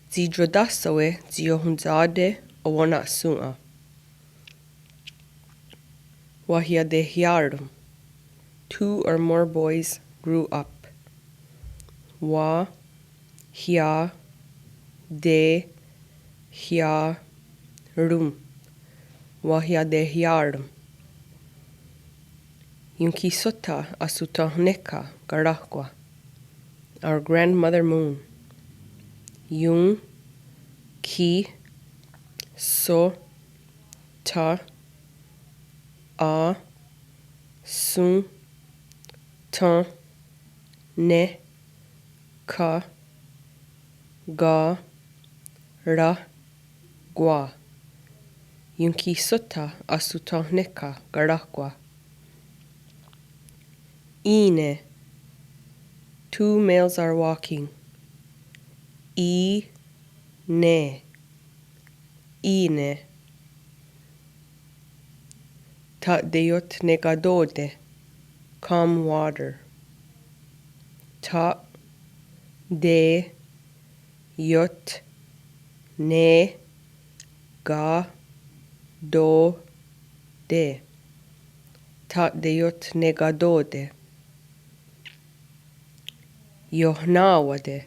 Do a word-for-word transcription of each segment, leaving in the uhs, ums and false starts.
Tsi iotáhsawe' tsi iohontsá:te owenna'shòn:'a. Wahiatehià:ron'. Two or more boys grew up. Wa, hia, te, hia, ron'. Wahiatehià:ron'. Ionkhihsótha ahsonthenhnéhkha karáhkwa. Our grandmother moon. Ion, khi, só, tha, a, shon, then, neh, kha, ka, rah, kwa. Ionkhihsótha ahsonthenhnéhkha karáhkwa. Í:ne'. Two males are walking. Í, ne'. Í:ne'. Tha'teiothneká:tote'. Calm water. Tha, te, iot, ne', ká, to, te'. Tha'teiothneká:tote'. Iohná:wate'.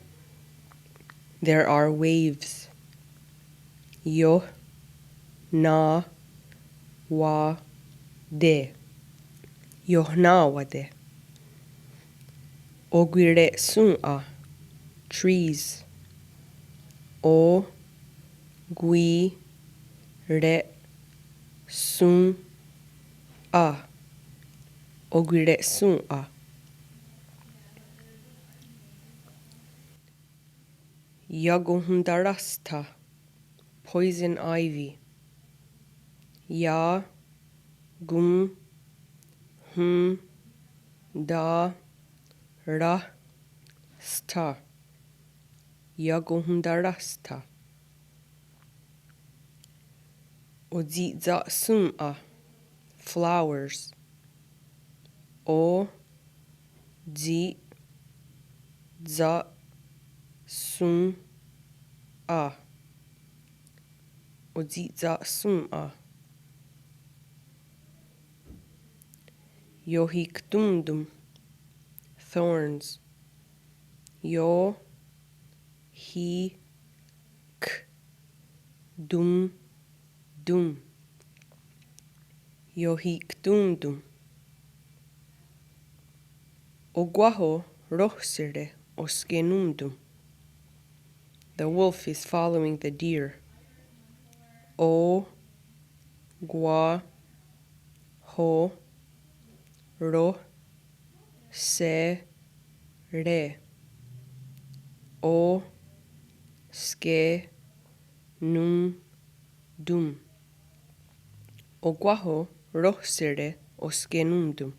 There are waves. Ioh, ná, wa, te'. Iohná:wate'. Okwire'shòn:'a. Trees. O, kwi, re', shòn, 'a. Okwire'shòn:'a. Iakohontaráhstha. Poison ivy. Ia, kon, hon, ta, ráh, stha. Iakohontaráhstha. Otsi'tsa'shòn:'a. Flowers. O, tsi', tsa', shòn, 'a. Otsi'tsa'shòn:'a. Iohiktón:ton. Thorns. Io, hi, k, tón, ton. Iohiktón:ton. Okwáho rohsere oskenón:ton. The wolf is following the deer. O, kwá, ho, roh, se, re. O, ske, nón, ton. Okwáho rohsere oskenón:ton.